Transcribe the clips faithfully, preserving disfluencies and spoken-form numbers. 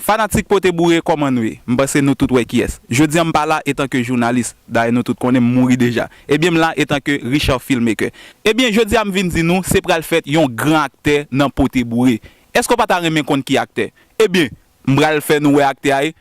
Fanatik Pote Boure, kòman nou ye? M panse nou tout wè kiyès. Jodi a m pa la etanke jounalis, dayè nou tout konnen m mouri deja. Ebyen m la etanke Richard Filmmaker. Ebyen jodi a m vin di nou se pral fèt yon gran aktè nan Pote Boure. Èske w pa ta renmen konn ki aktè? Ebyen, m pral fè nou wè aktè a wi.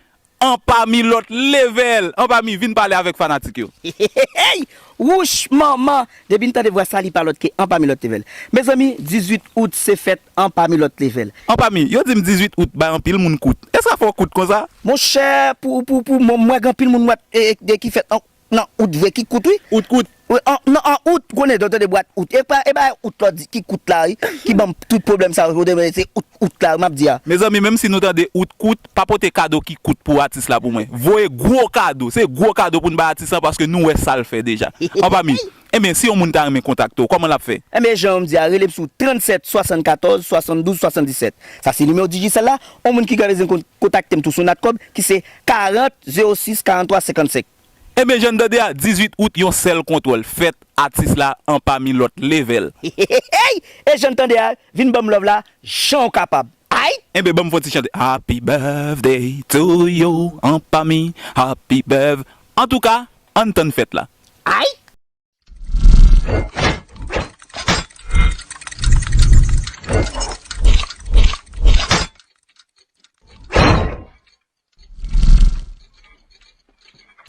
Anpami lòt level! Anpami, vin pale avèk fanatik yo. Hey! Wouch manman! Depi n tande vwa sa, li pa lòt ke Anpami lòt level. Mezanmi, dizuit out se fèt Anpami lòt level. Anpami, yo di m dizuit out bay anpil moun kout. Èske sa fè w kout konsa? Monchè, pou, pou, pou, mwen, mwen gen anpil moun mwen, e, e, ki fèt an, nan out vre, ki kout, wi. Out kout? Wi, an, nan, an out, konnen, yo tande bwat out. E pa, e pa out lò di, ki kout la, wi. Ki ban m tout pwoblèm sa, yo tande, se out, out la, wi, m ap di a. Mezanmi, menm si nou tande out kout, pa pote kado ki kout pou atis la pou mwen. Voye gwo kado. Se gwo kado pou n bay atis la paske nou wè sa l fè deja. Anpami, ebyen, si yon moun ta renmen kontakte w, kòman l ap fè? Ebyen, jan w di a, rele m sou trannsèt swasannkatòz swasanndouz swasanndisèt. Sa se nimewo Digicel la. Yon moun ki ka bezwen kon-, kontakte m tou sou Natcom, ki se karant zewo sis karanntwa senkannsenk. Ebyen, jan n tande a, dizuit out, yon sèl kontwòl fèt, atis la anpami lòt level. Hey! E jan n tande a, vin ban m love la, jan w kapab. Ay! Enben, ban m fè yon ti chante. Happy birthday to you, Anpami, happy birth. Antouka, ann tann fèt la. Ay!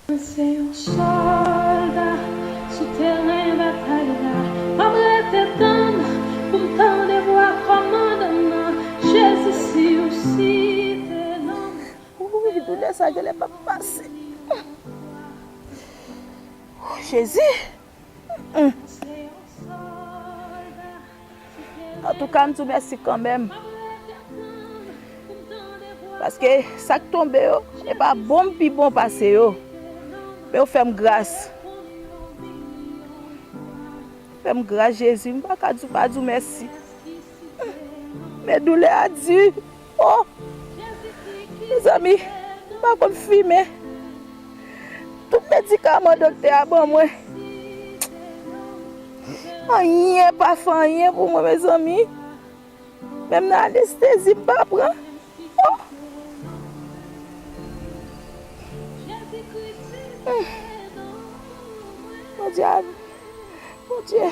Mwen se yon sòlda sou teren batay la. M ap rete tann pou m tande vwa kòmandan nan. Jezi, si w site non m. Wouy, doulè sa genlè p ap pase. Jezi. Antouka, m di w mèsi kanmenm. Paske sa k tonbe yo, e pa bon m pi bon pase yo. Men w fè m gras. Fè m gras, Jezi. M pa ka di w pa di w mèsi. Men doulè a di. Oh! Mezanmi, m pa konn fimen. Tout medikaman doktè a ban mwen, anyen pa fè anyen pou mwen, mezanmi. Menm nan anestezi, m pa pran. Oh! Bondye a Bondye,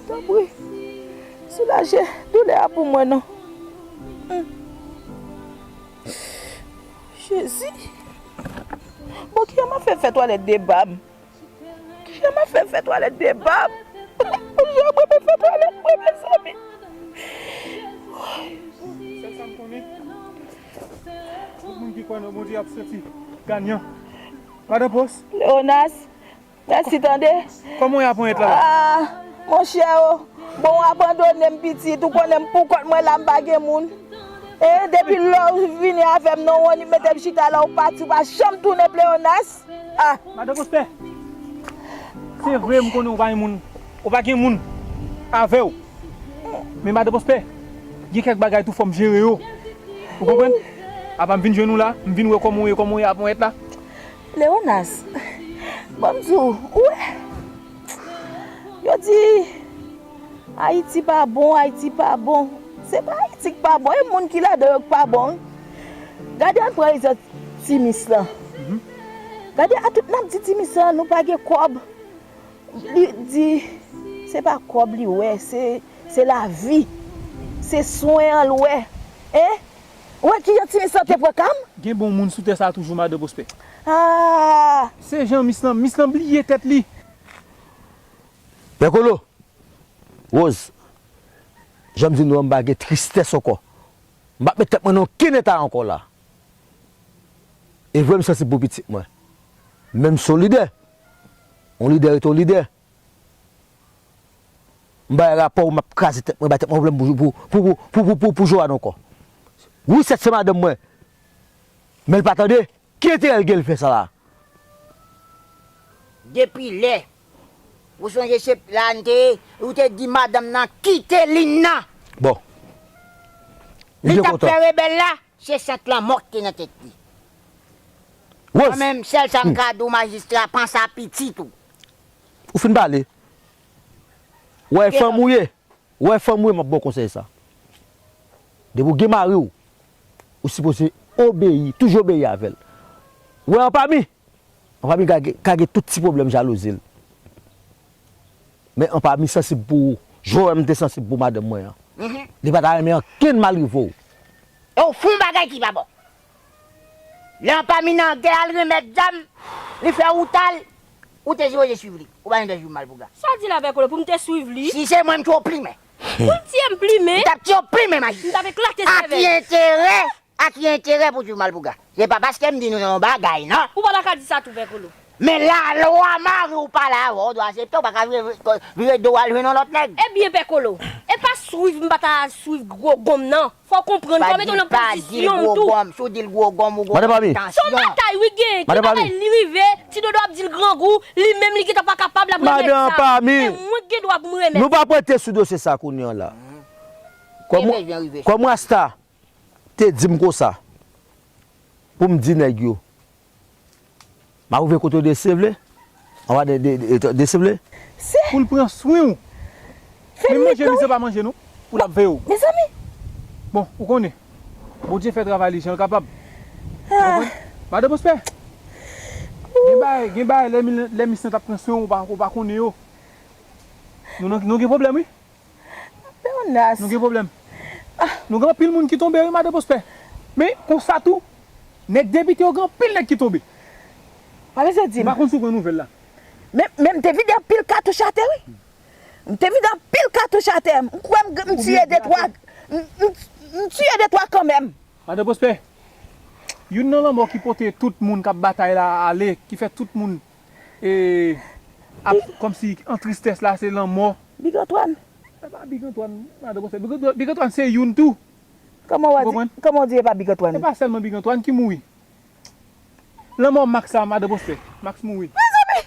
tanpri, soulaje doulè a pou mwen non. Hmm. Jezi. Bon, kijan m ap fè fè twalèt de bab? Kijan m ap fè fè twalèt de bab? Kijan mwen pou fè twalèt mwen, mezanmi? Sèl sa m konnen, tout moun ki kwè nan Bondye ap soti ganyan. Madan Pòs. Leonas. Mèsi tande. Kòman w ye aponyèt la la? Ah, monchè o. Bon, w abandone m pitit, ou konnen m pou kont mwen la, m pa gen moun. E depi lè w vini avè m non, w annik mete m chita la, w pati, w pa janm tounen Pleyonas. Ah. Madan Pwospè, se vre m konnen w pa gen moun, w pa gen moun avè w. Men Madan Pwospè, gen kèk bagay tou fò m jere yo. Ou konprann? Apa m vin jwenn ou la, m vin wè kòman w ye, kòman w ye aponyèt la. Leonas, ban m di w, ou wè, yo di Ayiti pa bon, Ayiti pa bon. Se pa Ayiti k pa bon, e moun ki ladan yo k pa bon wi. Gade, ann pran egzanp Timis lan. Gade, a tout n ap di Timis lan, nou pa gen kòb. Li di, se pa kòb li wè, se, se lavi. Se swen an l wè. Hein? Ou wè kijan Timis lan te pran ka m? Gen bon moun sou tè sa a toujou, Madan Pwospè. Ah! Se jan Mis lan, Mis lan bliye tèt li. Pè Kolo, Rose, jan m di nou an, m pa gen tristès ankò. M p ap met tèt mwen nan okenn eta ankò la. E vre m sansib pou pitit mwen. Men m se yon lidè. Yon lidè rete yon lidè. M bay rapò, m ap kraze tèt mwen, bay tèt mwen pwoblèm pou, pou, pou Joanne ankò. Wi, sèt se madanm mwen. Men l pa tande. Ki enterè l gen l fè sa la? Depi lè, ou sonje se la n te ye, ou te di madanm nan kite Lina. Bon. Li t ap fè rebèl la, se sant lanmò ki te nan tèt li. Mwen menm, sèl sa m ka di w, majistra, panse a pitit ou. Ou fin pale. Wè fanm ou ye. Wè fanm ou ye, m ap ba w konsèy sa. Depi w gen mari w, ou sipoze Obeyi, toujou obeyi avè l. Ou wè Anpami? Anpami ka gen, ka gen tout ti pwoblèm jalouzi l. Men Anpami sansib pou ou. Jan w wè m te sansib pou madanm mwen an. Li pa ta renmen ankenn mal rive w. E w fè yon bagay ki pa bon. Lè Anpami nan gè a, l remèt zam, li fè wout a l, ou te sipoze swiv li. Ou pa t dwe swiv Malpougra. Sa w di la, Pè Kolo, pou m te swiv li? Si se mwen, m tchwe w plimen. Pou l tiye m plimen? M t ap tiye w plimen, Maji. M t ap eklate sèvèl. A ki enterè? A ki enterè pou w swiv Malpougra? Se pa paske m di nou yon bagay, non. Ou pa ta ka di sa tou, Pè Kolo. Men lalwa mari w pale avè w, w dwe aksepte, w pa ka vire, vire do w al jwenn yon lòt nèg. Ebyen, Pè Kolo, e pa swiv m pa ta swiv gwo gonm nan. Fò w konprann, fò w mete w nan pozisyon m tou. Pa di l gwo gonm, si w di l gwo gonm, ou gon tansyon. Se yon batay wi gen, ki bagay li rive, Ti Dodo ap di l grangou, li menm li gentan pa kapab, l ap remèt sa. Madan Anpami. E mwen ki gen dwa pou m remèt. Nou pa prete sou dosye sa kounye a la. Kòm, kòm Rasta te di m konsa, pou m di nèg yo, m a rive kote w desevle, anba de, de, de, desevle. Pou l pran swen w. Menm manje misye pa manje non, pou l ap veye w. Mezanmi. Bon, ou konnen, Bondye fè travay li jan l kapab. Ou konprann? Madan Pwospè, gen bagay, gen bagay, lè mi-, lè misye t ap pran swen w, ou pa, ou pa konnen yo. Nou, nou, nou gen pwoblèm, wi. Leonas. Nou gen pwoblèm. Nou gen anpil moun ki tonbe, wi, Madan Pwospè. Men, konsa tou, nèg depite yo gen anpil nèg ki tonbe. Pa bezwen di m. M pa konn si w pran nouvèl la. Men, men m te vide anpil katouch atè, wi. M te vide anpil katouch atè. M kwè m, m tiye de twa. M, m, m tiye de twa kanmenm. Madan Pwospè, youn nan lanmò ki pote tout moun k ap batay la ale, ki fè tout moun e, ap, kòmsi an tristès la, se lanmò. Big Antoine. E pa Big Antoine, Madan Pwospè. Big Antoine, Big Antoine se youn tou. Kòman w a di, kòman w di e pa Big Antoine? E pa sèlman Big Antoine ki mouri. Lanmò Max la, Madan Pwospè. Max mouri. Mezanmi!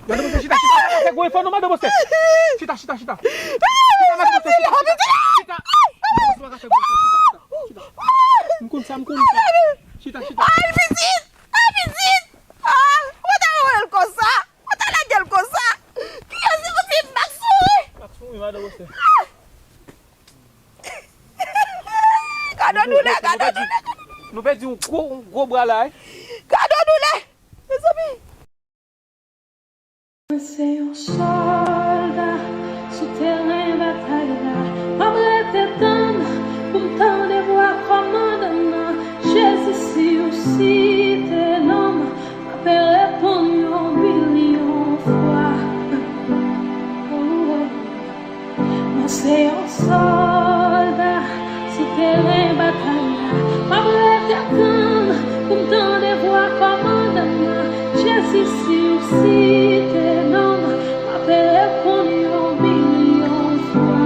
Madan Pwospè, chita, chita, pa ka fè gwo efò non, Madan Pwospè. Chita, chita, chita. Chita, Madan Pwospè, chita, chita, chita. Madan Pwospè, pa ka fè gwo efò, chita, chita, chita. M konn sa, m konn sa. Chita, chita. Ay, pitit! Ay, pitit! Ah, ou ta wè l konsa? Ou ta lage l konsa? Kiyès ki konn di Max mouri? Max mouri, Madan Pwospè. Gade doulè, gade doulè, gade doulè. Nou pèdi yon gwo, yon gwo bra la, wi. Gade doulè, mezanmi. Mwen se yon sòlda sou teren batay la. M ap rete tann pou m tande vwa kòmandan nan. Jezi, si w site non m, m ape reponn yon milyon fwa. Oh, oh. Mwen se yon sòlda sou teren batay la. M ap rete tann pou m tande vwa kòmandan nan. Jezi, si w site non m, m ape reponn yon milyon fwa.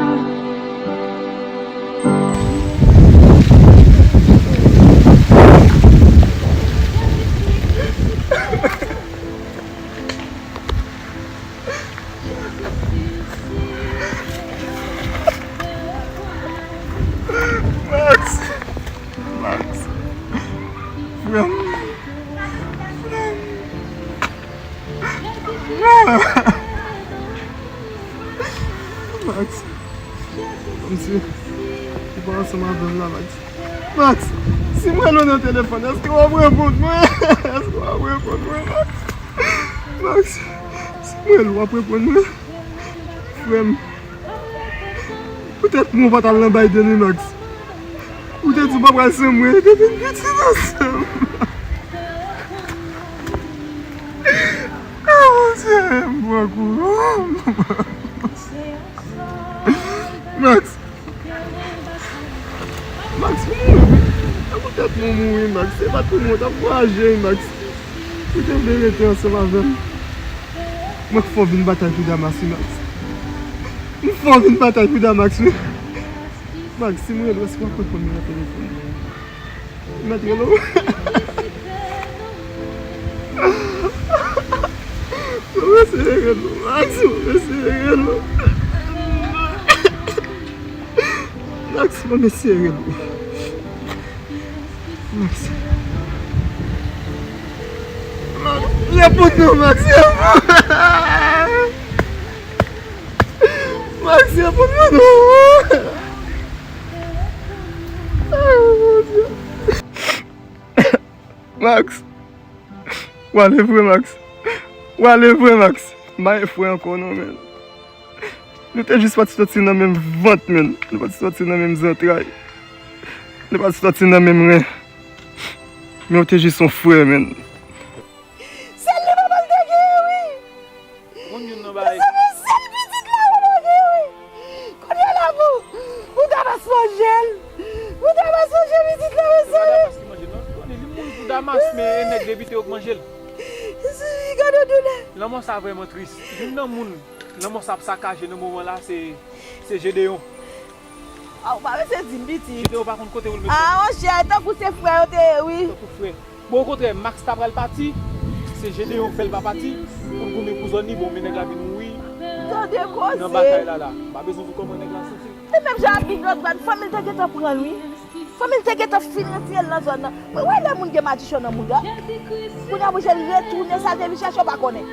Max! Max! Frè m! Frè m! Max! Kòmsi ou pa ansanm avè m la, Max. Max! Si m rele w nan telefòn, èske w ap reponn mwen? Èske w ap reponn mwen, Max? Max, si mwen lou ap reponn mwen. Frè m, poutèt mwen ou pa t al nan bay de li, Max. Ou te di w pa pral san mwen, te vin pitit ansanm. Ah, Bondye, m pran kou. Max, Max, ou mouri. E poutèt mwen ou mouri, Max. Se pa t pou mwen, w t ap voyaje, Max. Ou te vle rete ansanm avè m. Mwen k fè w vin batay pou Damas, wi, Max. M fè w vin batay pou Damas, wi. Max, si mwen rele w, èske w ap reponn mwen nan telefòn? Mèt rele w. Mwen eseye rele w, Max, mwen eseye rele w. Max, mwen eseye rele w. Max. Max, reponn non, Max, reponn. Max, reponn mwen non. Ah, mon Dieu. Max. W ale vre, Max. W ale vre, Max. M pa gen frè ankò non, men. Nou te jis pati soti nan menm vant, men. Nou pati soti nan menm zantray. Nou pati soti nan menm ren. Men w te jis yon frè, men. Sèl li papa l te genyen, wi. Konn youn nan bagay. Mezanmi, sèl pitit la papa l genyen, wi. Kounye a la pou, pou Damas manje l. Pou Damas manje pitit la, mezanmi. Damas ki manje l non. Li konnen li mouri pou Damas, men e nèg depite yo k manje l. Mezanmi, gade doulè. Lanmò sa vrèman tris. Youn nan moun lanmò sa ap sakaje nan moman la, se, se Jedeyon. A, ou pa bezwen di m, pitit. Jedeyon pa konn kote pou l met kò l. A, monchè, tankou se frè yo te ye, wi. Tankou frè. Bon, okontrè, Max ta pral pati, se Jedeyon k fè l pa pati, pou l goumen pou zòn li, bon, men nèg la vin mouri nan batay la, la. Tande koze. M pa bezwen di w kòman nèg la santi l. E menm jan Abig Antoine, fanmi l te gentan pran l, wi. Fanmi l te gentan fin retire l nan zòn nan. Mwen wè lè moun gen madichon nan mouda. Kounye a, monchè, l retounen, sa l te vin chèche, w pa konnen.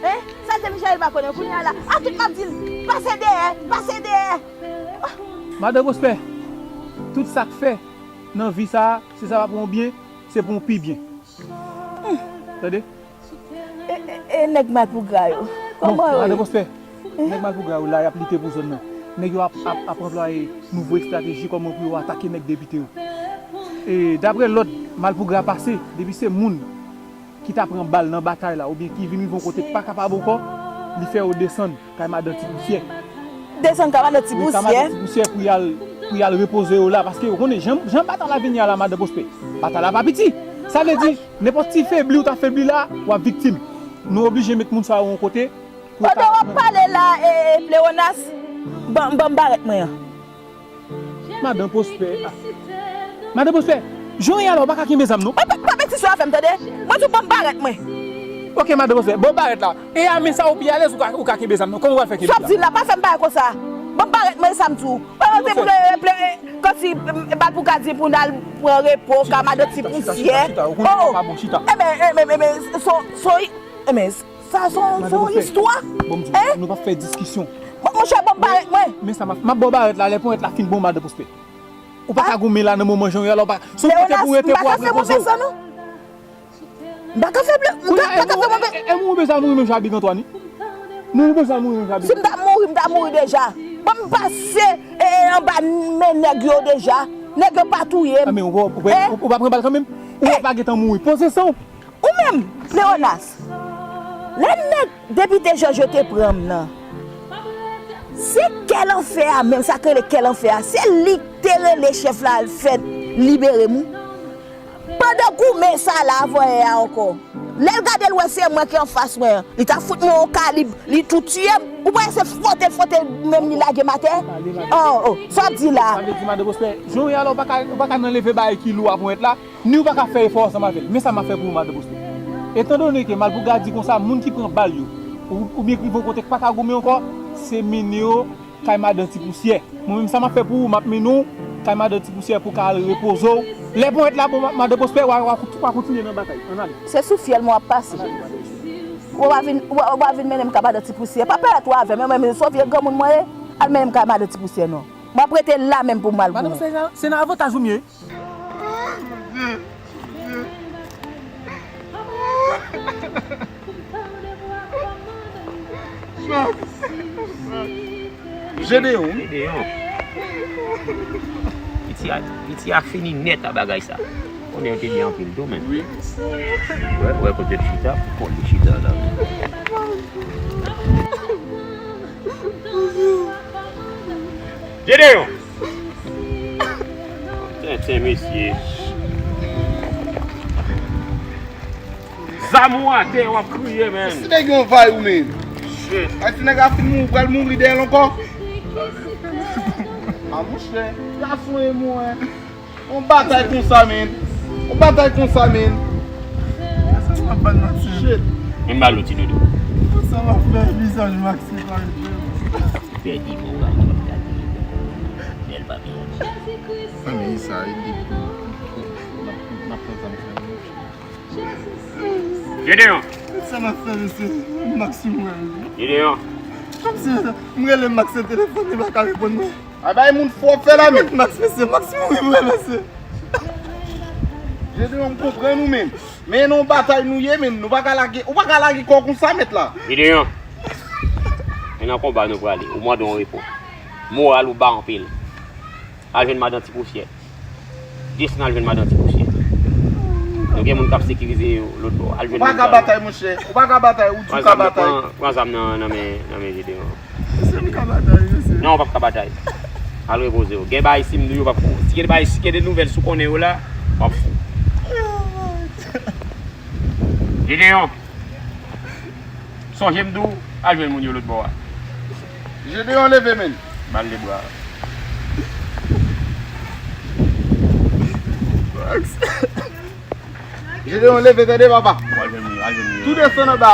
Hein? Sa l te vin chèche, l pa konnen. Kounye a la, a tout m ap di l, pase dèyè, pase dèyè. Madan Pwospè, tout sa k fè nan vi sa a, si sa pa pou yon byen, se pou yon pi byen. Tande? E, e, e nèg Malpougra yo? Bon, kòman yo ye? Madan Pwospè, nèg Malpougra yo la, y ap lite pou zòn nan. Nèg yo ap, ap, ap anplwaye nouvo estrateji kòman pou yo atake nèg depite yo. E daprè lòd Malpougra pase, depi se moun ki ta pran bal nan batay la, oubyen ki vin rive yon kote k pa kapab ankò, li fè yo desann kay madan Ti Pousyè. Desann kay madan Ti Pousyè? Wi, kay madan Ti Pousyè pou y al, pou y al repoze yo la, paske yo konnen jan, jan batay la vin ye a la, madan Pwospè. Batay la pa piti. Sa vle di, nenpòt ti febli ou ta febli la, w ap viktim. Nou oblije met moun sa yo yon kote pou yo ka... Pandan w ap pale la, e, e, Plewonas, ban, ban m barèt mwen an. Madan Pwospè, a. Madan Pwospè, jan w ye a la, ou pa ka kenbe zam, non. Pa, pa, pa mete sou afè m, tande? Mwen di w ban m barèt mwen. Ok, madan Pwospè, ban w barèt la. E a men sa ou pi alèz, ou ka, ou ka kenbe zam, non. Kòman w pral fè kenbe zam? Sa w ap di la, pa fè m bagay konsa. Ban m barèt mwen, e sa m di w. Ou pa te vle, e, ple, e, kòmsi, e, Malpougra di pou n al pran repo, kay madan Ti Pousyè. Chita, chita, chita, chita. Ou konnen sa pa bon, chita. Enben, enben, enben, so, so, enben, Sa se yon, se yon istwa. Bon, m di w, nou p ap fè diskisyon. Bon, monchè, ban m barèt mwen. Men sa m ap, m ap ba w barèt la, lè ponyèt la fin bon, madan Pwospè. Ou pa ka goumen la nan moman jan w ye a la, ou pa, se yon kote pou w rete pou w ap repoze w. M pa ka fè blè, m pa ka fè move. E, e, e mouri bezwen mouri menm jan Abig Antwani. Mouri bezwen mouri menm jan Abig. Si m ta mouri, m ta mouri deja. Ban m pase, e, e, anba men nèg yo deja. Nèg yo pa touye m. A, men ou, ou, ou, ou pa pran bal kanmenm? Ou pa gentan mouri. Poze san w. Ou menm, Plewonas, lè nèg depite Jòj yo te pran m nan, se kè lanfè a menm, sa k rele kè lanfè a, se li k te rele chèf la al fè libere m wi. Pandan goumen sa la avanyè a ankò, lè l gade l wè se mwen ki anfas mwen an, li ta fout mwen yon kalib, li tou tiye m. Ou panse se fwote l fwote menm li lage m atè? Oh, oh, sa w ap di la a? Sa vle di, madan Pwospè, jan w ye a la, ou pa ka, ou pa ka nan leve bagay ki lou a ponyèt la. Ni ou pa ka fè efò ansanm avè l. Men sa m ap fè pou ou, madan Pwospè. Etandone ke Malpougra di konsa, moun ki pran bal yo, ou, oubyen ki rive yon kote k pa ka goumen ankò, se mennen yo kay madan Ti Pousyè. Mwen menm, sa m ap fè pou ou, m ap mennen w kay madan Ti Pousyè pou w ka al repoze w. Lè ponyèt la bon, ma-, madan Pwospè, w a, w a, w a kontinye nan batay. Ann ale. Se sou fyèl mwen w ap pase. Ou pa vin, ou pa, ou pa vin mennen m kay madan Ti Pousyè. Pa pèmèt ou avè m, mwen menm, se yon vye granmoun mwen ye, al mennen m kay madan Ti Pousyè, non. M ap rete la menm pou m al goumen. Madan Pwospè, se nan avantaj ou m ye. Jedeyon. Jedeyon. Piti a, piti a fini nèt a bagay sa. Konnen yo te byen anpil tou, men. Wi. Wè, wè kote l chita, pou kont li chita la. Jedeyon! Tenten, mesye. Zam ou atè, w ap kriye, men. Si nèg yo anvayi ou, men. Shit. Ay, si nèg la fin mouri, ou pral mouri dèyè l ankò. A, monchè, gason e mwen. On batay konsa, men. On batay konsa, men. Sa m ap ban nan ti. Shit. Men ba l yon ti dodo. Sa m ap fè, vizaj Maxi pa ret bèl. Pèdi bon bagay, m ap gade. Bèl pa bèl. Fanmi sa, e di. M ap, m ap pran sa m fè. Jedeyon. Sa m ap fè, mesye. Maxi mwen. Jedeyon. Kòmsi m rele Max nan telefòn, li pa ka reponn mwen. A bay moun fò fè la men. Max, mesye, Max mouri vre, mesye. Jedeyon, m konprann ou, men. Men nan yon batay nou ye, men. Nou pa ka lage, ou pa ka lage kò w konsa, mèt la. Jedeyon, e nan konba nou prale. Ou mande yon repo. Moral ou ba anpil. Al jwenn madan Ti Pousyè. Desann al jwenn madan Ti Pousyè. Nou gen moun k ap sekirize yo lòt bò. Al jwenn moun sa yo. Ou pa ka batay, monchè. Ou pa ka batay, ou di w ka batay. Pran zam nan, nan men, nan men Jedeyon. Mesye, m ka batay, mesye. Non, w p ap ka batay. Al repoze w. Gen bagay si m di w yo p ap fou. Si gen bagay, si gen de nouvèl si w konnen yo la, w ap fou. Jedeyon. Sonje m di w, al jwenn moun yo lòt bò a. Jedeyon, leve, men. Bal de bra. Jedeyon, leve, tande, papa. Al jwenn moun yo, al jwenn moun yo. Tou desann anba.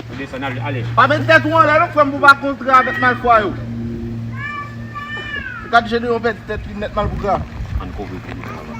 Tou desann, ale, ale. Pa met tèt ou anlè, non, frè m, pou w pa kontre avèk malfwa yo. Gad Jedeyon pèdi tèt li nèt malpougra. Ann kouvri pou nou, papa.